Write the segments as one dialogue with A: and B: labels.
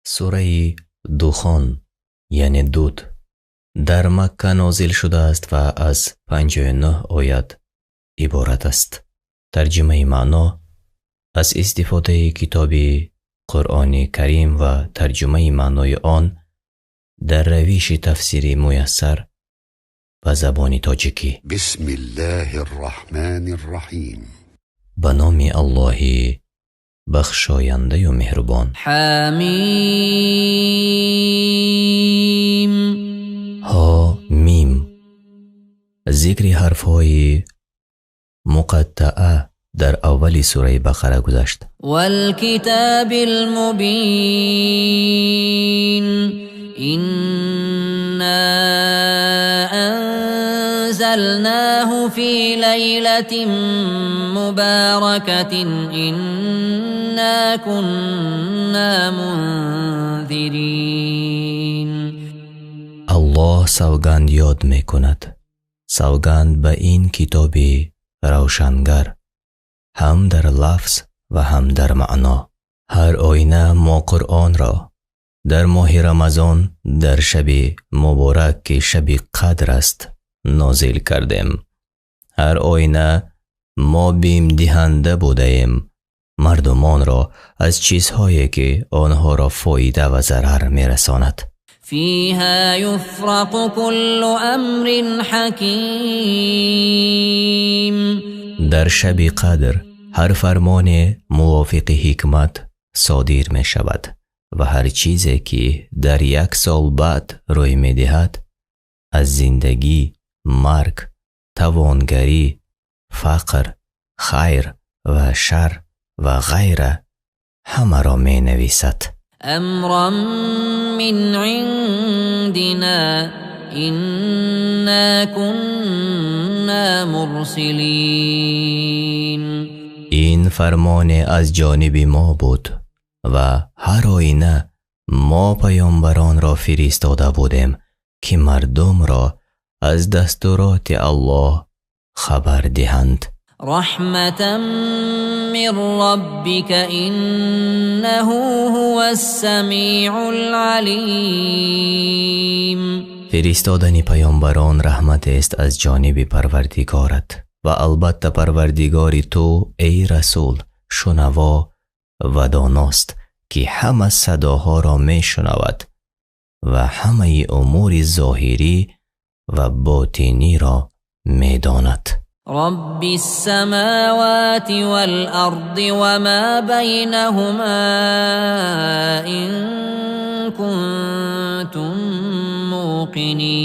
A: Сураи Духон, яъне дуд, дар Макка нозил шудааст ва аз 59 оят иборат аст. Тарҷумаи маъно аз истифодаи китоби Қуръони Карим ва тарҷумаи маънои он дар равиши тафсири Муяссар ба забони тоҷикӣ.
B: بسم الله الرحمن الرحيم.
A: Ба номи Аллоҳи бахшояндаю меҳрубон.
C: حميم.
A: Ҳо Мим. Зикри ҳарфҳои муқаттаа дар аввали сураи Бақара гузашт.
C: والكتاب المبين. إنا أنزلناه في ليلة مباركة، إنا كنا منذرين.
A: Аллоҳ савганд ёд мекунад, савганд ба ин китоби равшангар ҳам дар лафз ва ҳам дар маъно. Ҳар оина мо Қуръонро дар моҳи Рамазон, дар шаби муборак, ки шаби қадр аст, нозил кардем. Ҳар оина мо бимдиҳанда будаем мардумонро аз чизҳое, ки онҳоро фоида ва зарар мерасонад.
C: فيها يفرق كل أمر حكيم.
A: Дар шаби қадр ҳар фармоне мувофиқи ҳикмат содир мешавад ва ҳар чизе, ки дар як сол баъд рӯй медиҳад, аз зиндагӣ, марг, тавонгарӣ, фақр, хайр ва шар ва ғайра, ҳамаро менависад.
C: أمرا من عندنا، إنا كنا مرسلين.
A: Ин фармоне аз ҷониби мо буд ва ҳар оина мо паёмбаронро фиристода будем, ки мардумро аз дастуроти Аллоҳ хабар диҳанд.
C: رحمة من ربك، إنه هو السميع العليم.
A: Фиристодани паёмбарон раҳматест аз ҷониби Парвардигорат ва албатта Парвардигори ту, эй расул, шунаво ва доност, ки ҳама садоҳоро мешунавад ва ҳамаи умури зоҳирӣ ва ботиниро медонад.
C: رب السماوات والأرض وما بينهما إن كنتم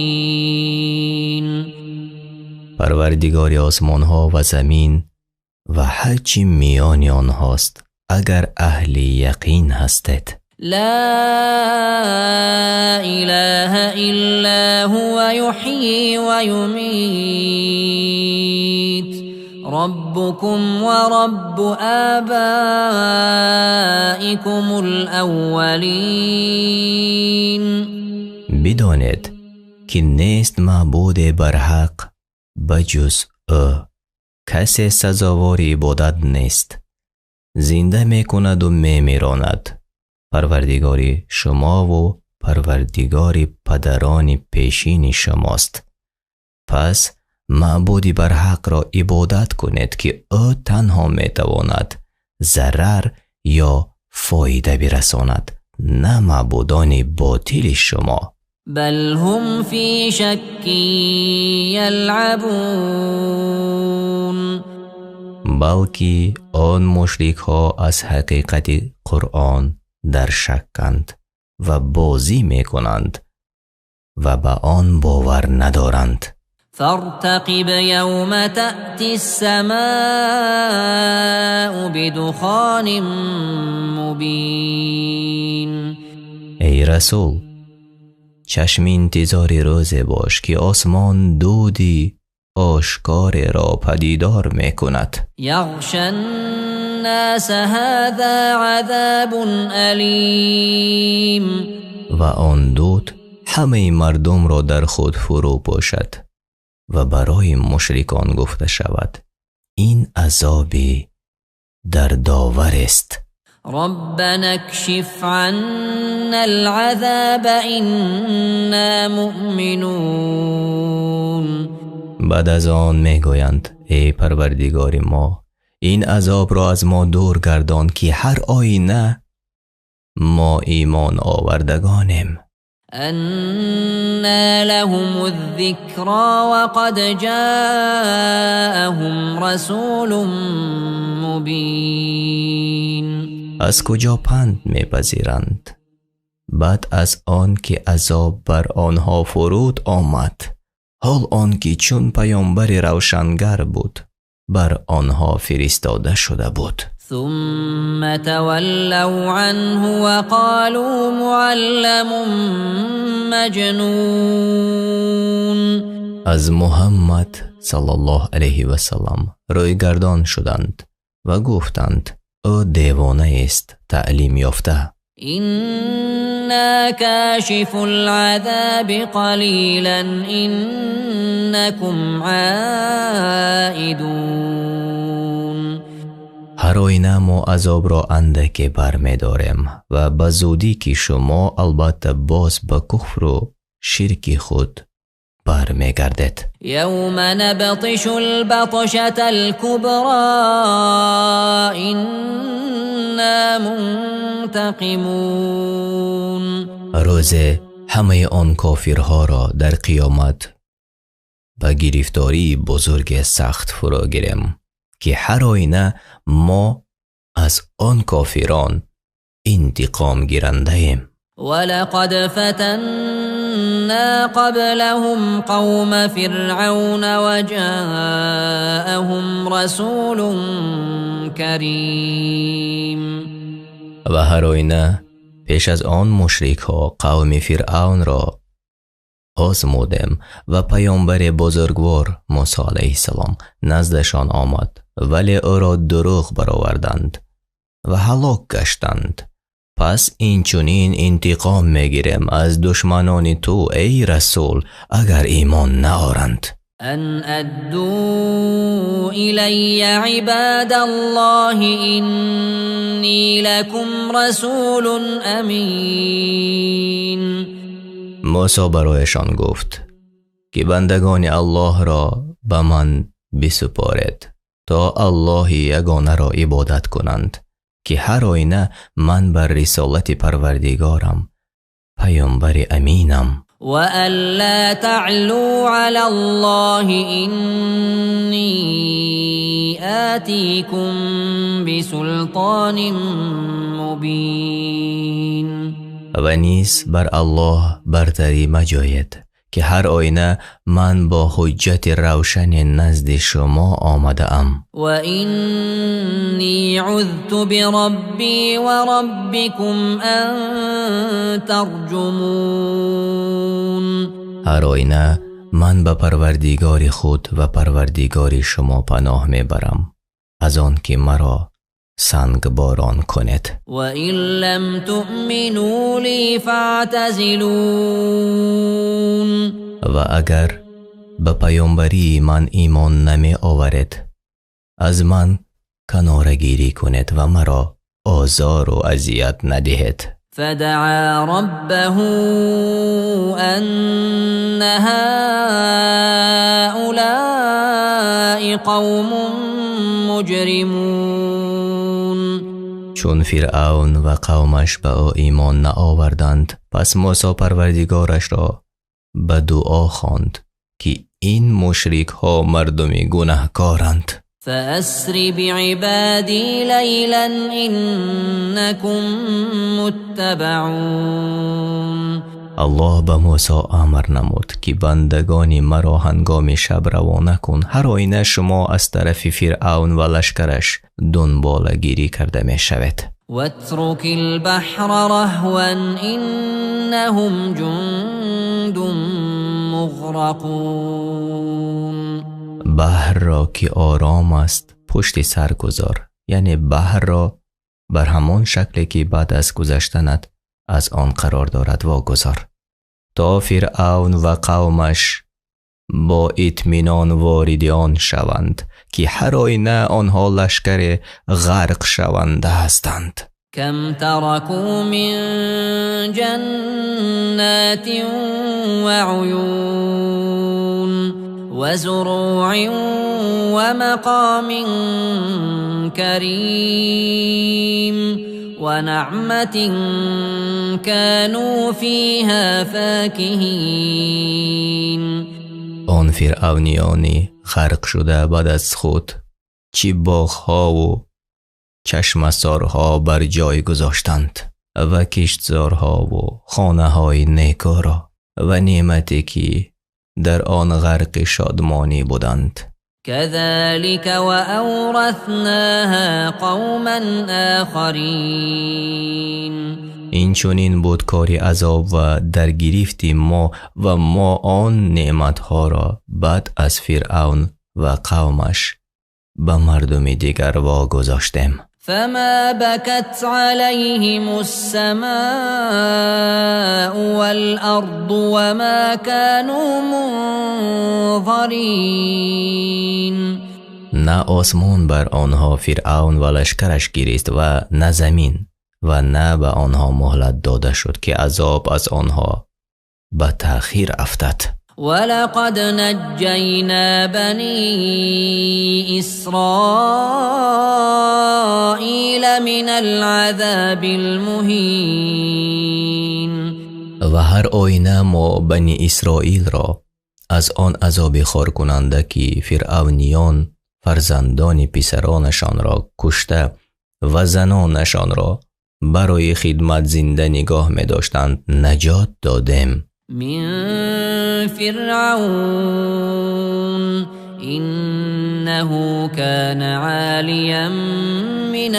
C: موقنين.
A: Парвардигори осмонҳо ва замин ва ҳар чӣ миёни онҳост, агар аҳли яқин ҳастед.
C: لا إله إلا هو، يحيي ويميت، ربكم ورب آبائكم الأولين.
A: Бидонед, ки нест маъбуде барҳақ ба ҷуз ӯ, касе сазовори ибодат нест, зинда мекунаду мемиронад, Парвардигори шумову Парвардигори падарони пешини шумост. Пас маъбуди барҳақро ибодат кунед, ки ӯ танҳо метавонад зарар ё фоида бирасонад, на маъбудони ботили шумо.
C: بل هم في شك يلعبون.
A: Балки он мушрикҳо аз ҳақиқати Қуръон дар шакканд ва бозӣ мекунанд ва ба он бовар надоранд.
C: فارتقب يوم تأتي السماء بدخان مبين.
A: Эй расул, чашми интизори рӯзе бош, ки осмон дуди ошкореро падидор мекунад.
C: يغشى الناس، هذا عذاب أليم.
A: Ва он дуд ҳамаи мардумро дар худ фурӯ пӯшад ва барои мушрикон гуфта шавад: ин азоби дардоварест.
C: ربنا اكشف عنا العذاب إنا مؤمنون.
A: Баъд аз он мегӯянд: эй Парвардигори мо, ин азобро аз мо дур гардон, ки ҳар оина мо имон овардагонем.
C: أنى لهم الذكرى وقد جاءهم رسول مبين.
A: Аз куҷо панд мепазиранд баъд аз он ки азоб бар онҳо фуруд омад, ҳол он ки чун паёмбари равшангар буд бар онҳо фиристода шуда буд.
C: ثم تولوا عنه وقالوا معلم مجنون.
A: Аз Муҳаммад саллаллоҳу алайҳи васаллам рӯйгардон шуданд ва гуфтанд: ӯ девонаест таълим ёфта.
C: إنا كاشفو العذاب قليلا إنكم عائدون.
A: Ҳар оина мо азобро андаке бармедорем ва ба зудӣ ки шумо албатта боз ба куфру ширки худ бармегардед.
C: يوم نبطش البطشة الكبرى إنا منتقمون.
A: Рӯзе ҳамаи он кофирҳоро дар қиёмат ба гирифтории бузурге сахт фуро гирем, ки ҳар оина мо аз он кофирон интиқом гирандаем.
C: ولقد فتنا قبلهم قوم فرعون وجاءهم رسول كريم.
A: Ва ҳар оина пеш аз он мушрикҳо қавми Фиръавнро озмудем ва паёмбари бузургвор Мусо алайҳиссалом наздашон омад, вале ӯро дурӯғ бароварданд ва ҳалок гаштанд. Пас инчунин интиқом мегирем аз душманони ту, эй расул, агар имон наоранд.
C: أن أدوا إلي عباد الله إني لكم رسول أمين.
A: Мусо барояшон гуфт, ки бандагони Аллоҳро ба ман бисупоред, то Аллоҳи ягонаро ибодат кунанд, ки ҳар оина ман бар рисолати Парвардигорам паёмбари аминам.
C: وأن لا تعلوا على الله إني آتيكم بسلطان مبين.
A: Ва низ бар Аллоҳ бартарӣ маҷӯед, ки ҳар оина ман бо ҳуҷҷати равшане назди шумо омадаам.
C: وإني عذت بربي وربكم أن ترجمون.
A: Ҳар оина ман ба Парвардигори худ ва Парвардигори шумо паноҳ мебарам аз он ки маро сангборон кунед.
C: وإن لم تؤمنوا لي فاعتزلون.
A: Ва агар ба паёмбарии ман имон намеоваред, аз ман канорагирӣ кунед ва маро озору азият надиҳед.
C: فدعا ربه أن هؤلاء قوم مجرمون.
A: Чун Фиръавн ва қавмаш ба ӯ имон наоварданд, пас Мусо Парвардигорашро ба дуо хонд, ки ин мушрикҳо мардуми гунаҳкоранд.
C: فأسر بعبادي ليلا إنكم متبعون.
A: Аллоҳ ба Мусо амр намуд, ки бандагони маро ҳангоми шаб равона кун, ҳар оина шумо аз тарафи Фиръавн ва лашкараш дунболагирӣ карда мешавед.
C: واترك البحر رهوا إنهم جند مغرقون.
A: Баҳрро, ки ором аст, пушти сар гузор, яъне баҳрро бар ҳамон шакле, ки баъд аз гузаштанат аз он қарор дорад, вогузор, то Фиръавн ва қавмаш бо итминон вориди он шаванд, ки ҳар оина онҳо лашкаре ғарқшаванда ҳастанд.
C: Кам тараку мин ҷаннатин ва уюн ва зуруъин ва мақомин карим ва наъматин кану фиҳа факиҳин.
A: Он фиръавниёни ғарқшуда баъд аз худ чӣ боғҳову чашмасорҳо бар ҷой гузоштанд ва киштзорҳову хонаҳои некӯро ва неъмате ки дар он ғарқи шодмонӣ буданд.
C: Казалика ва авраснаҳа қавман охарин.
A: Инчунин буд кори азоб ва дар гирифти мо ва мо он неъматҳоро баъд аз Фиръавн ва қавмаш ба мардуми дигар вогузоштем.
C: Фама бакат алайҳимус-самау вал-арду ва ма кану мунзарин.
A: На осмон бар онҳо Фиръавн ва лашкараш гирист ва на замин, ва на ба онҳо муҳлат дода шуд ки азоб аз онҳо ба таъхир афтад.
C: ولقد نجينا بني إسرائيل من العذاب المهين.
A: Ва ҳар оина мо бани Исроилро аз он азоби хоркунанда ки фиръавниён фарзандони писаронашонро кушта ва занонашонро барои хидмат зинда нигоҳ медоштанд наҷот додем.
C: من فرعون إنه كان عاليا من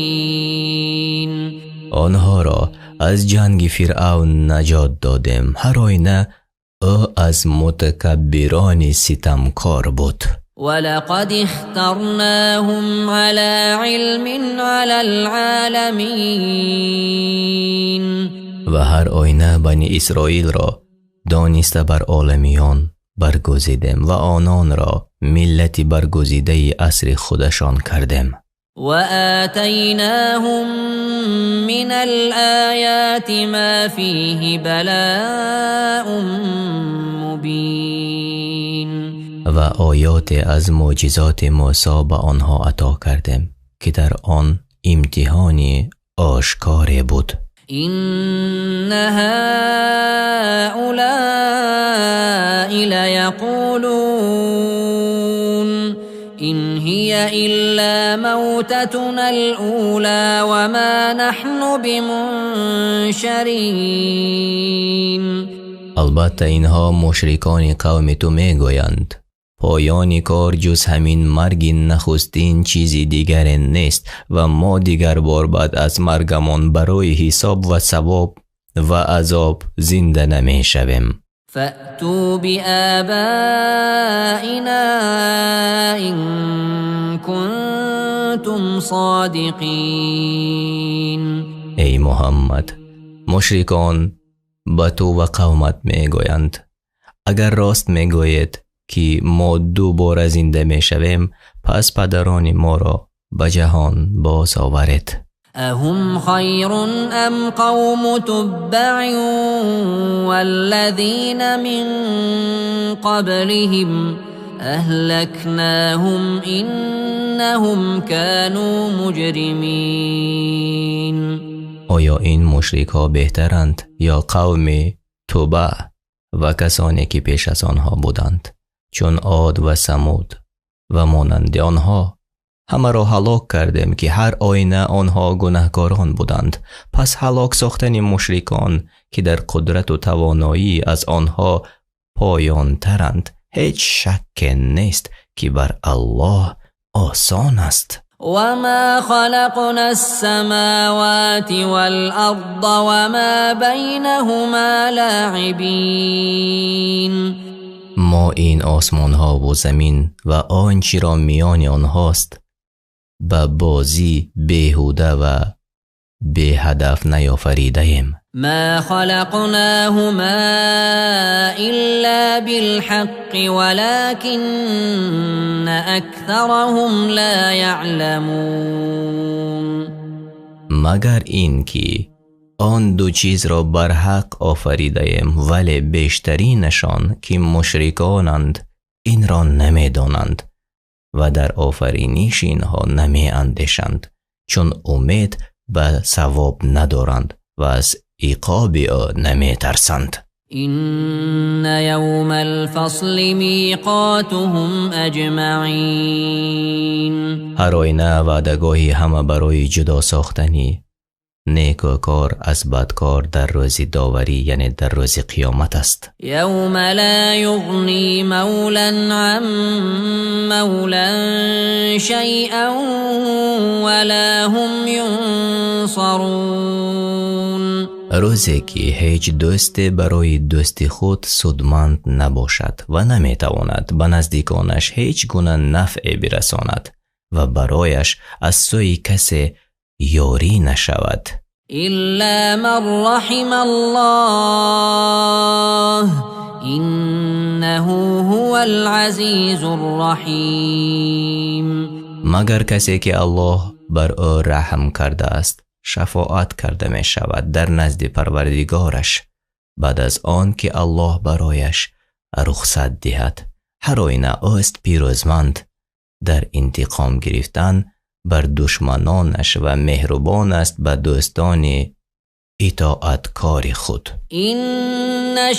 C: المسرفين.
A: Онҳоро аз ҷанги Фиръавн наҷот додем, ҳар оина ӯ аз мутакаббирони ситамкор буд.
C: ولقد اخترناهم على علم على العالمين.
A: Ва ҳар оина бани Исроилро дониста бар оламиён баргузидем ва ононро миллати баргузидаи асри худашон кардем.
C: وآتيناهم من الآيات ما فيه بلاء مبين.
A: Ва оёте аз мӯъҷизоти Мӯсо ба онҳо ато кардем ки дар он имтиҳони ошкоре буд.
C: إن هؤلاء ليقولون إن هي إلا موتتنا الأولى وما نحن بمنشرين.
A: Албатта инҳо мушрикони қавми ту мегӯянд: поёни кор ҷуз ҳамин марги нахустин чизи дигаре нест ва мо дигар бор баъд аз маргамон барои ҳисоб ва савоб ва азоб зинда намешавем.
C: فأتوا بآبائنا إن كنتم صادقين.
A: Эй Муҳаммад, мушрикон ба ту ва қавмат мегӯянд: агар рост мегӯед ки мо дубора зинда мешавем, пас падарони моро ба ҷаҳон боз оваред.
C: أهم خير أم قوم تبع والذين من قبلهم أهلكناهم إنهم كانوا مجرمين.
A: Оё ин мушрикҳо беҳтаранд ё қавми Тубаъ ва касоне ки пеш аз онҳо буданд, чун Од ва Самуд ва монанди онҳо? Ҳамаро ҳалок кардем ки ҳар оина онҳо гунаҳкорон буданд. Пас ҳалок сохтани мушрикон ки дар қудрату тавоноӣ аз онҳо поёнтаранд, ҳеҷ шакке нест ки бар Аллоҳ осон аст.
C: وما خلقنا السماوات والأرض وما بينهما لاعبين.
A: Мо ин осмонҳову замин ва он чиро миёни онҳост ба бозӣ беҳуда ва беҳадаф наёфаридаем.
C: ما خلقناهما إلا بالحق ولكن أكثرهم لا يعلمون.
A: Магар ин ки он ду чизро барҳақ офаридаем, вале бештаринашон, ки мушриконанд, инро намедонанд ва дар офариниши инҳо намеандешанд, чун умед ба савоб надоранд ва аз иқоби ӯ наметарсанд.
C: إن يوم الفصل ميقاتهم أجمعين.
A: Ҳар оина ваъдагоҳи ҳама барои ҷудо сохтани некӯкор аз бадкор дар рӯзи доварӣ, яъне дар рӯзи қиёмат аст.
C: يوم لا يغني مولى عن مولى شيئا ولا هم ينصرون.
A: Рӯзе ки ҳеҷ дӯсте барои дӯсти худ судманд набошад ва наметавонад ба наздиконаш ҳеҷ гуна нафъе бирасонад ва барояш аз сӯи касе ёрӣ нашавад.
C: إلا من رحم الله إنه هو العزيز الرحيم.
A: Магар касе ки Аллоҳ бар ӯ раҳм кардааст, шафоат карда мешавад дар назди Парвардигораш баъд аз он ки Аллоҳ барояш рухсат диҳад. Ҳар оина ӯст пирӯзманд дар интиқом гирифтан бар душманонаш ва меҳрубон аст ба дӯстони итоаткори худ.
C: إن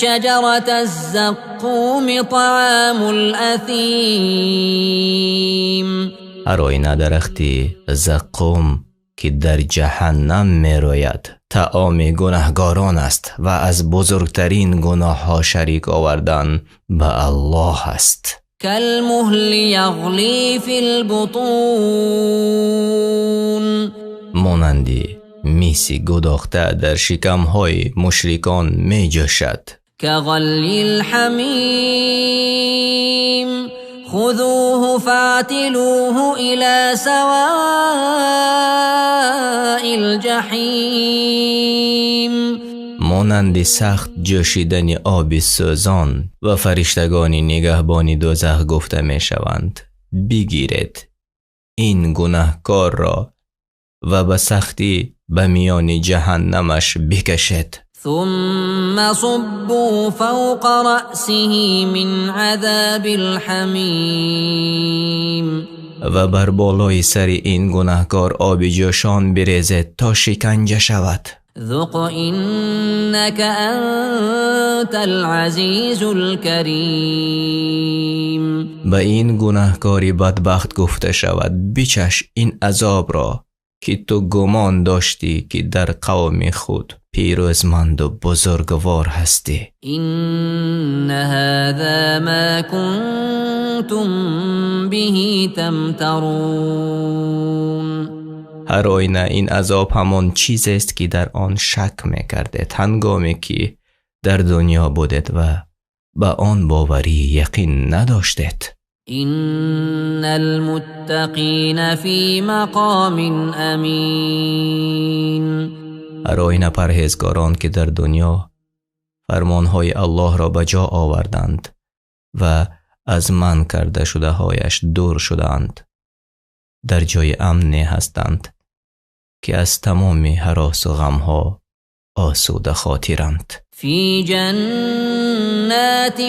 C: شجرة الزقوم طعام الأثيم.
A: Ҳар оина дарахти Заққум, ки дар ҷаҳаннам мерӯяд, таоми гунаҳгорон аст ва аз бузургтарин гуноҳҳо шарик овардан ба Аллоҳ аст.
C: كالمهل يغلي في البطون.
A: Монанди миси гудохта дар шикамҳои мушрикон меҷӯшад.
C: كغلي الحميم خذوه فاعتلوه إلى سواء الجحيم.
A: Монанди сахт ҷӯшидани оби сӯзон, ва фариштагони нигаҳбони дӯзах гуфта мешаванд: бигиред ин гунаҳкорро ва ба сахтӣ ба миёни ҷаҳаннамаш бикашед.
C: ثم صبوا فوق رأسه من عذاب الحميم.
A: Ва бар болои сари ин гунаҳкор оби ҷӯшон бирезед, то шиканҷа шавад.
C: ذق إنك أنت العزيز الكريم.
A: Ба ин гунаҳкори бадбахт гуфта шавад: бичаш ин азобро, ки ту гумон доштӣ, ки дар қавми худ пирӯзманду бузургвор ҳастӣ.
C: إن هذا ما كنتم به تمترون.
A: Ҳар оина ин азоб ҳамон чизест, ки дар он шак мекардед, ҳангоме ки дар дунё будед ва ба он боварии яқин надоштед.
C: إن المتقين في مقام أمين.
A: Ҳар оина парҳезгорон, ки дар дунё фармонҳои Аллоҳро ба ҷо оварданд ва аз манъ карда шудаҳояш дур шудаанд, дар ҷои амне ҳастанд, ки аз тамоми ҳаросу ғамҳо осуда хотиранд.
C: في جنات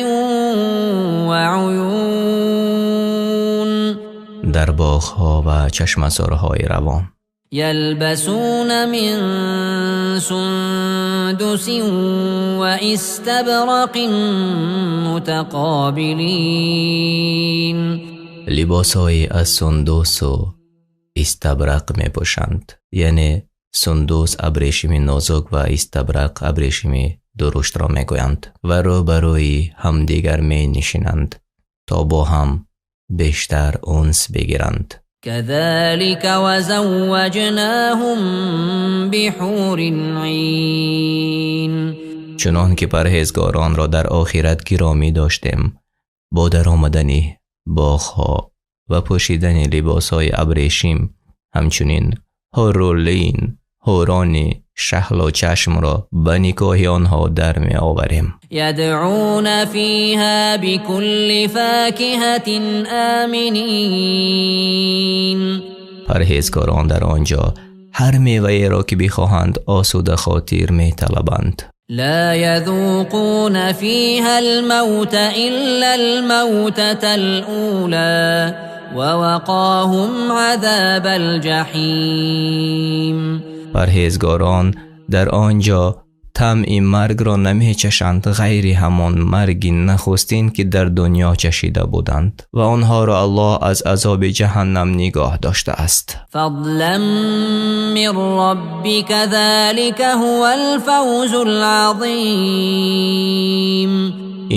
C: وعيون.
A: Дар боғҳо ва чашмасорҳои равон.
C: يلبسون من سندس واستبرق متقابلين.
A: Либосҳое аз сундусу истабрақ мепӯшанд, яъне сундус абрешими нозук ва истабрақ абрешими дуруштро мегӯянд, ва рӯ ба рӯи ҳамдигар менишинанд, то бо ҳам бештар унс бигиранд.
C: كذلك وزوجناهم بحور عين.
A: Чунон ки парҳезгоронро дар охират гиромӣ доштем бо даромадани боғҳо ва пӯшидани либосҳои абрешим, ҳамчунин ҳурулин, ҳурони шаҳлочашмро ба никоҳи онҳо дар меоварем.
C: يدعون فيها بكل فاكهة آمنين.
A: Парҳезгорон дар он ҷо Ҳар меваеро ки бихоҳанд, осудахотир металабанд.
C: لا يذوقون فيها الموت إلا الموتة الأولى ووقاهم عذاب الجحيم.
A: Парҳезгорон дар он ҷо таъми маргро намечашанд, ғайри ҳамон марги нахустин, ки дар дунё чашида буданд, ва онҳоро Аллоҳ аз азоби ҷаҳаннам нигоҳ доштааст.
C: فضلا من ربك، ذلك هو الفوز العظيم.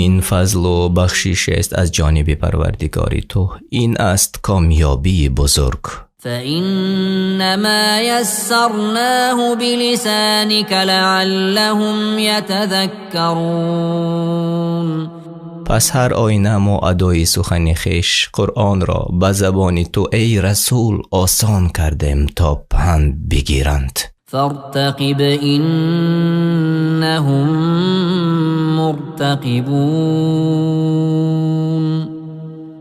A: Ин фазлу бахшишест аз ҷониби Парвардигори ту, ин аст комёбии бузург.
C: فإنما يسرناه بلسانك لعلهم يتذكرون.
A: Пас ҳар оина мо адои сухани хеш, Қуръонро, ба забони ту, эй расул, осон кардем, то панд бигиранд.
C: فارتقب إنهم مرتقبون.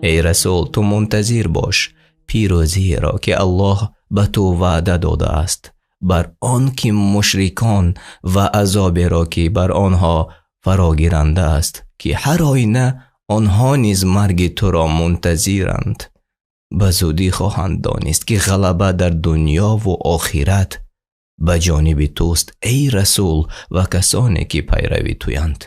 A: Эй расул, ту мунтазир бош пирӯзиеро, ки Аллоҳ ба ту ваъда додааст бар он ки мушрикон ва азоберо, ки бар онҳо фарогиранда аст, ки ҳар оина онҳо низ марги туро мунтазиранд. Ба зудӣ хоҳанд донист, ки ғалаба дар дунёву охират ба ҷониби туст, эй расул, ва касоне ки пайрави туянд.